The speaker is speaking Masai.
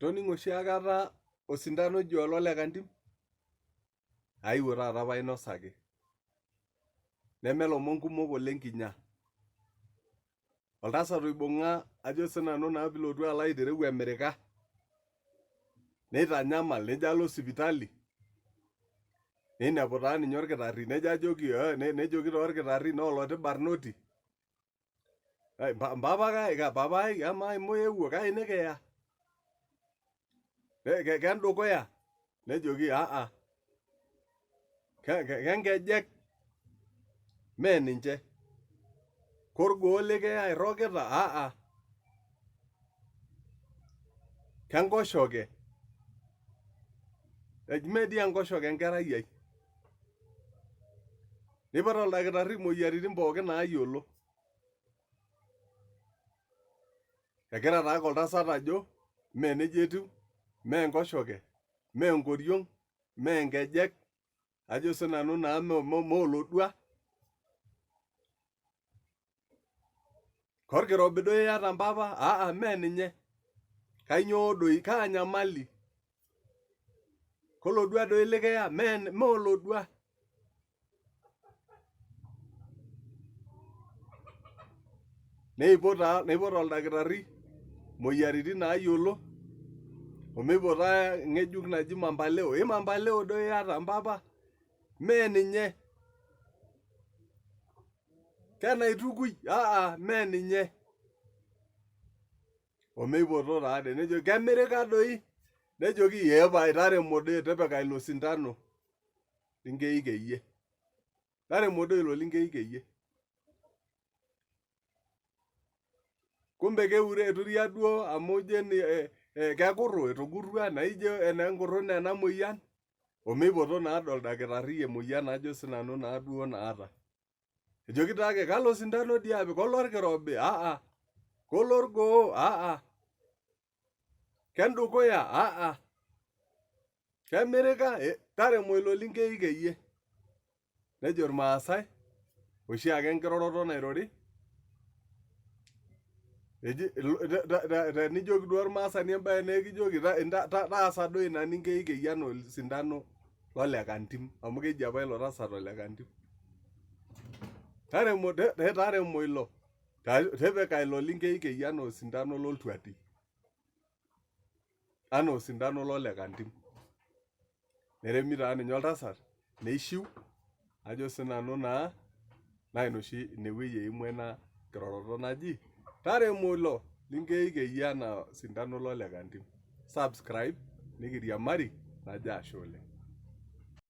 Itoning'o oshi akata osindano oji ololekantim? Aewuo taata painosaki. Neme lomon kumok oleng kinya. Oltasat oibung'a ajo sinanu naa pilotu alo aitereu emirika, neitanyamal nejo alo sipitali, neinepu taa ninye olkitarri nejo ajoki nejoki taa olkitarri naa oloti barnoti. Mpapa kai papai amaa imu iewuo kai nikiya? Kendukuya? Nejoki aa kenkejek? Mee ninche. Korgoo likiya irrokita? Aa kenkoshoke? Mee dii enkoshoke enkerai ai. Neipot oldakitari imoyiaritin pookin naayiolo. Egira taake oltasat ajo mee nejia etiu, mee enkoshoke, mee enkoriong, mee nkejek, ajo sinanu naa mee olodua. Korkirobi doi iyata mpapa? Aa mee ninye. Kainyoo doi? Kaa nyamali? Kolodua doi likiya? Mee mee olodua. Neipot taa neipot oldakitari moyiaritin naayiolo omeipota ng'ejuk naji mambaleo. Ii mambaleo doi iyata mpapa? Mee ninye. Kenaitukui? Aa mee ninye. Omeipoto taade nejo kemirika doi nejoki ee pae taremo doi tipika ilo sindano linkeikeyie taremo doi ilo linkeikeyie. Kumbe keure eturia duo amu ijo kekuru etugurua naa ijo enenkuruna ena moyian omeipoto naade oldakitari emoyian ajo sinanu naaduo naata. Ejoki taake kalo sindano dii apik, kolorkirobi? Aa. Kolorgoo? Aa. Kendukuya? Aa. Kemirika? Taremo ilo linkeikeyie. Nejo irmaasai oshiake enkiroroto nairori eji tenijoki duo ormaasani embae naa ekijoki taasa duo ina ninkeikeyie anaa osindano lolekantim amu keji apa ilo tasat olekantim. Taremo taremo ilo tipika ilo linkeikeyie anaa osindano loltuati anaa osindano lolekantim. Neremi taa ninye oltasat neishiu ajo sinanu naa naa ina oshi inewueji eimua ina kiroroto naji taremo ilo linkeikeyie anaa osindano lolekantim. Subscribe nikiriamari najo ashe oleng.